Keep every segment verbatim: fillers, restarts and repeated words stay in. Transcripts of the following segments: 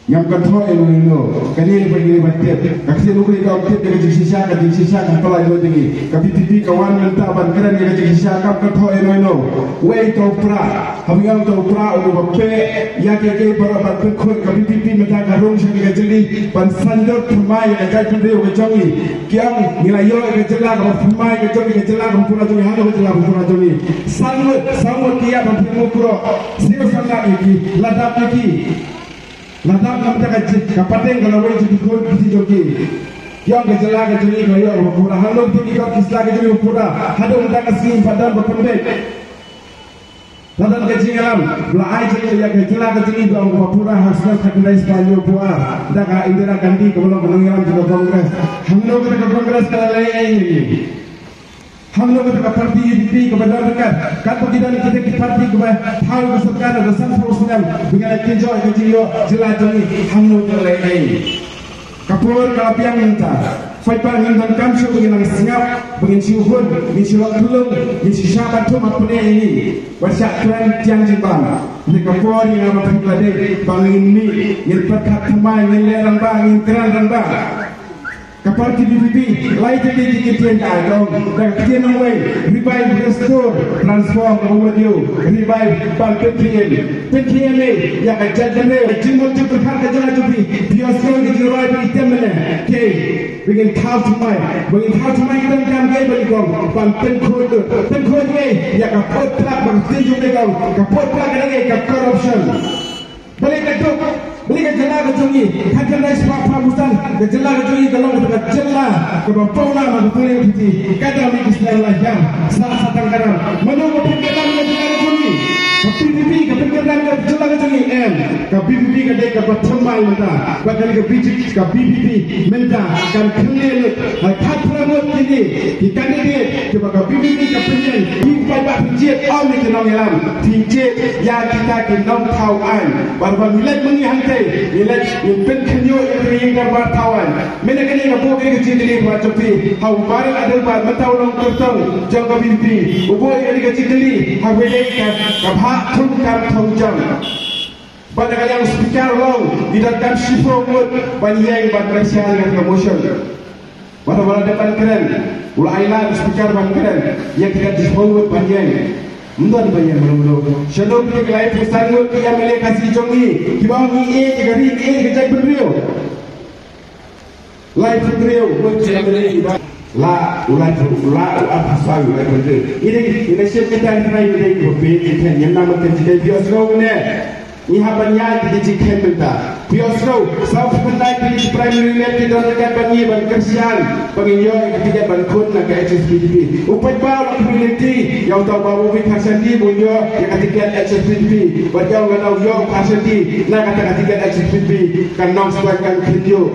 Ngam kynthoh ïano ïano, kane ba ngi ba tip. Ka ktien U Blei ka ong tip ïa ka jingshisha, ka jingshisha kan pyllait lut ïa ngi. Ka VPP ka wan mynta ban kren ïa ka jingshisha, kam kynthoh ïano ïano. Wei to pra, haba ong to pra u ba peh ïa kiei kiei baroh ban pynkhuid. Ka VPP mynta ka rung sha ka jylli ban saiñdur thymmai ïa ka jaitbynriew ka jong ngi. Ki ong ngi la ïoh ïa ka jylla kaba thymmai ka jong ngi, ka jylla kaba pura jong ngi, hangno ka jylla kaba pura jong ngi. San ngut, san ngut ki ïa ban pynmukro. Siew san lak ïa ki, la dap ïa ki. La dap namar ka jing, ka pateng ka la wei jong ki khun ki jong ki. Ki ong ka jylla ka jong ngi ka ïoh ba pura. Hangno ki kot ki sla ka jong ngi ba pura. Haduh mynta ka sngi ba don ba pynbeit. La don ka jingïalam ba la ai jingïalam ïa ka jylla ka jong ngi ba ong ba pura ha snem khatkhyndai spah hynñiew phew ar da ka Indira Gandhi kaba long ka nongïalam jong ka Congress. Hangno kata ka Congress ka la leh ei ei ei. Hangno kata ka party U D P kaba don ryngkat, katba ki don kita ki party kiba thaw ka sorkar da sanphew snem, ba ngi la kynjoh ka jingïoh jylla jong ngi, hangno ka leh ei. Ka por ka la biang mynta. Peit ba ngin donkam shuh ba ngin nang sngap, ba ngin shu hun, ngin shu lok kyllum, ngin shu shah ban thum hapdeng ïa ngi. Wat shah kren tiang jingbam. Te ka por ïa nga bad phi ba dei ba ngin mih, ngin pyrkhat thymmai, ngin leh rangbah, ngin kren rangbah. Ka party V P P lai tylli ki ktien ka ai, ka ong da ka ktien nongwei, revive, restore, transform, overview, revive, ban pynkhie, pynkhie ïa ka jaitbynriew. Jingmut jingpyrkhat ka jong nga jong phi, phi ïohsngew ka jingrwai ba ngi tem mynne. Te ba ngin thaw thymmai, ba ngin thaw thymmai ki donkam, kaei ba ngi ong, ban pynkhuid lut, pynkhuid ïa ka put prak, ba ka ktien jong ngi ka ong ka put prak ka dei ka corruption. Balei ka duk, balei ka jylla ka jong ngi, khatkhyndai spah phraphew san, ka jylla ka jong ngi ka long kata ka jylla kaba pawnam ha ka pule piti, ka dang mih ki snem la hiar, sa sa tang ka dang. Mano ka pynkyrdam ïa ka jylla ka jong ngi? Ka VPP ka pynkyrdam ïa ka jylla ka jong ngi? Em, ka VPP ka dei kaba thymmai mynta, bad kane ka VPP, ka VPP mynta kan khlieh lut, ha khatphra ngut kine ki candidate kiba ka VPP ka pynïeng, ki paidbah pynjied, ym ïa ki nongïalam, pynjied ïa kita ki nongthaw aiñ. Bad ba ngi leit ma ngi hangtei, ngi leit ngi pynkhynñiuh ïa ka ïing dorbar thaw aiñ. Mynta kane nga buh ïa ka jingkylli ba jong phi ha u Barit Adelbert, mynta u long kyrtong jong ka VPP. U buh ïa ka jingkylli ha kawei ka, ka bhah thung kam thong jong. Bad na ka liang u speaker u ong ngi donkam shiphew ngut ban ïeng ban kyrshan ïa ka motion. Bad haba la dep ban kren, u la ai lad u speaker ban kren ïa ki kat shiphew ngut ban ïeng. Ym don ba ïeng mano mano. Shano ki laiphew san ngut ki M L A Khasi jong ngi kiba ong ngi ïeit ïa ka ri, ngi ïeit ïa ka jaitbynriew. Laiphew hynriew ngut ki M L A kiba la u laiphew, la u arphew saw, u laiphew hynriew. Ngi dei, ngi dei shem kita ngi dei kiba peit ki khein, ngim nang ban khein ki dei, phi ïohsngew ne. Ngi hap ban ïaid ki jingkhein mynta. Phi ïohsngew, sawphew khyndai tylli ki primary unit ki don ryngkat bad ngi ban kyrshan ba ngin ïoh ïa ka tiket ban khun na ka H S P D P. U paidbah u la community ïa uta u Bah Bobby Kharshanti ba un ïoh ïa ka tiket H S P D P. Bad ïa u lada u ïoh u Kharshanti na kata ka tiket H S P D P, ka Nongstoiñ kan khyndiat.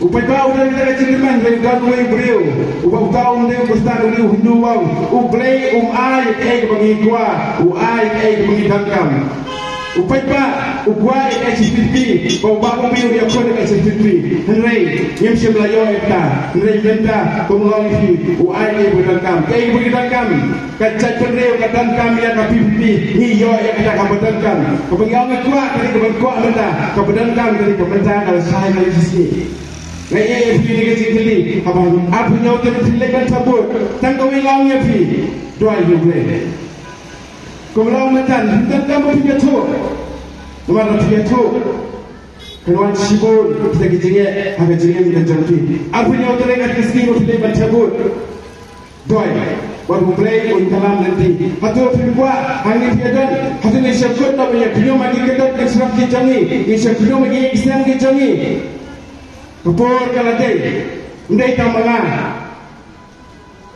U paidbah u don kata ka jingkyrmen, hynrei u don uwei u briew uba, uta um dei u Khristan, u dei u Hindu, u ong, U Blei um ai kaei kaba ngi kwah, u ai kaei kaba ngi donkam. U paidbah u kwah ïa ka H S P D P, ba u Bah Bobby un ïakhun ïa ka H S P D P. Hynrei ngim shym la ïoh ïa kata. Hynrei mynta kum nga ong ïa phi, u ai kaei kaba ngi donkam. Kaei kaba ngi donkam? Ka jaitbynriew ka donkam ïa ka VPP, ngi ïoh ïa kata kaba donkam. Kaba ngi ong ngi kwah, ka dei kaba ngi kwah mynta, kaba donkam ka dei ka mynta, ka la shai, ka la shisngi. Nga ïa ïa phi ïa ka jingkylli, haba arphew hynñiew tarik phi leit ban thoh vote, tang kawei nga ong ïa phi, duwai ïa U Blei. Kum long mynta, phi donkam ba phin ïathuh. Namar phi ïathuh, kan wan shibun kita ki jingeh ha ka jingim ka jong phi. Arphew hynñiew tarik ka sngi ba phi leit ban thoh vote. Duwai ba U Blei un ïalam lynti. Hato phi kwah hangne phi ïadon? Hato ngin sa kut noh ban ïa khñium ha ki khyrdop ki shrong ki jong ngi, ngin sa khñium ha ki ïing ki sem ki jong ngi? Ka por ka la dei. Ym dei tang ma nga,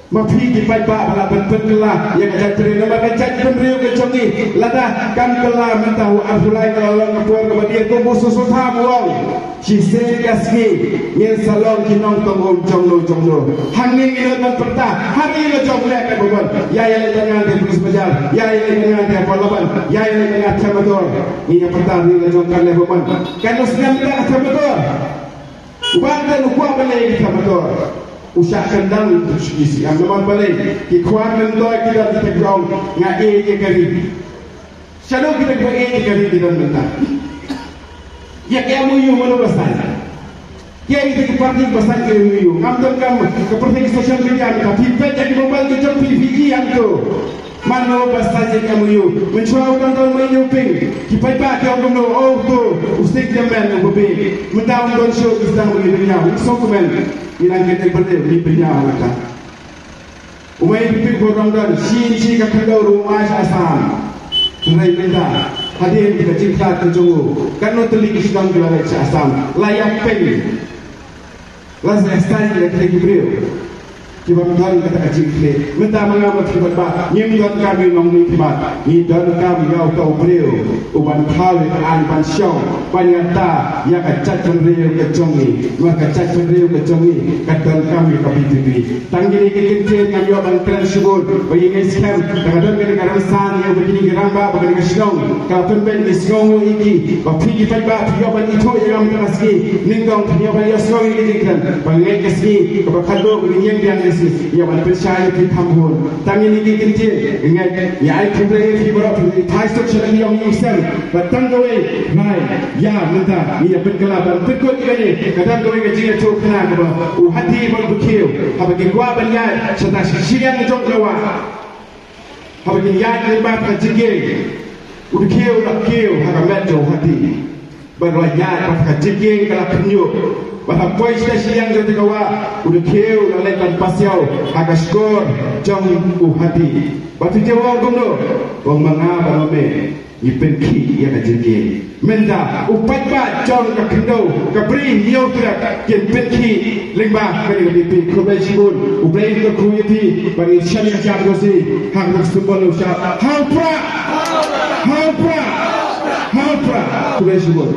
ma phi ki paidbah ba lah ban pynkylla ïa ka jaitbynriew, namar ka jaitbynriew ka jong ngi lada kam kylla mynta, ha u arphew lai ka la long ka por kaba dei kum u Sosotha u ong. Shisien ka sngi ngin sa long ki nongtong um jongno jongno. Hangne ngin ïoh ban pyrta ha ri la jong leh katba mon. Ïa ïa leit ban ngan te police bazaar, ïa ïa leit ban ngan te Palaban, ïa ïa leit ban ngan Themador. Ngin ïa pyrta ha ri la jong kan leh ba mon. Kan ïoh sngem da Themador. U Bah Ardent u kwah ban leh ïa Themador. U shah kyndan u shu ïa sngem namar balei? Ki khwan myntoi ki don ki tyrkhong, nga ïeit ïa ka ri. Shano kita kiba ïeit ïa ka ri ki don mynta? Ïa ka M O U mano ba sign? Ïa ita ki party ba sign ka M O U. Ngam donkam ka party ki social media, ka phi peit ïa ki mobile ki jong phi, phi ïa to. Mano ba sign ïa ka M O U? Mynshuwa u don don ma ïa u ping. Ki paidbah ki ong kumno, oh to, u sting jam men u ba bit. Mynta u don show ki sdang ba ngi bynñiaw, u song kmen. Ngi nang kynduh byrne, ngi bynñiaw nangta. U mei phi phi ko rong don, shi shi ka khyndew ruh u ai sha Assam. Hynrei mynta hadien ka jingkhlad ka jong u, katno tylli ki shnong ki la leit sha Assam. La ïa peng, la ïa stad ïa ki briew kiba ym don kata ka jingkhlad. Mynta ma nga ma phi paidbah ngim donkam ïa u nongmihkhmat, ngi donkam ïa uta u briew uban thaw ïa ka aiñ ban shong ban ïada ïa ka jaitbynriew ka jong ngi. Namar ka jaitbynriew ka jong ngi ka donkam ïa ka B J P. Tang kine ki kyntien ngam ïoh ban kren shibun ba ïa ngi skhem da ka don kane ka rynsan ïa ba kine ki rangbah ba kane ka shnong ka la pynbeit ngi sngewnguh ïa ki. Ba phi ki paidbah phi ïoh ban ithuh ïa nga mynta ka sngi, nyngkong phi ïoh ban ïohsngew ïa ki jingkren ba ngeit ka sngi kaba khatduh ba ngin ïeng biang ka sngi ïoh ban pynshai ïa phi kham bun. Tang kine ki kyntien ngeit ngi ai khublei ïa phi baroh phi phai suk sha la ki ïong ïing sem. Bad tang kawei, rai ïa mynta ngi ïa pynkylla ban pynkut ïa kane ka don kawei ka jingïathuhkhana kaba u Hadi bad u Dkhiew haba ki kwah ban ïaid shata shi shiliang jong ka wah, haba kin ïaid lyngba ka jingkieng, u Dkhiew u la kiew ha ka met jong u Hadi. Bad u la ïaid bad ka jingkieng ka la khynñiuh. Bad ha poi shata shiliang jong ka wah, u Dkhiew u la leit ban pasiaw ha ka shkor jong u Hadi. Bad u Dkhiew u ong kumno? U ong ma nga bad ma me ngi pynkhih ïa ka jingkieng. Mynta u paidbah jong ka khyndew ka Bri Hynñiewtrep kin pynkhih lyngba kane ka B J P. Khublei shibun. U Blei un kyrkhu ïa phi ba ngin shem ïa ka jingïaroh ha ka symbol u shap. Ha u Prah! Ha u Prah! Ha u Prah! Khublei shibun.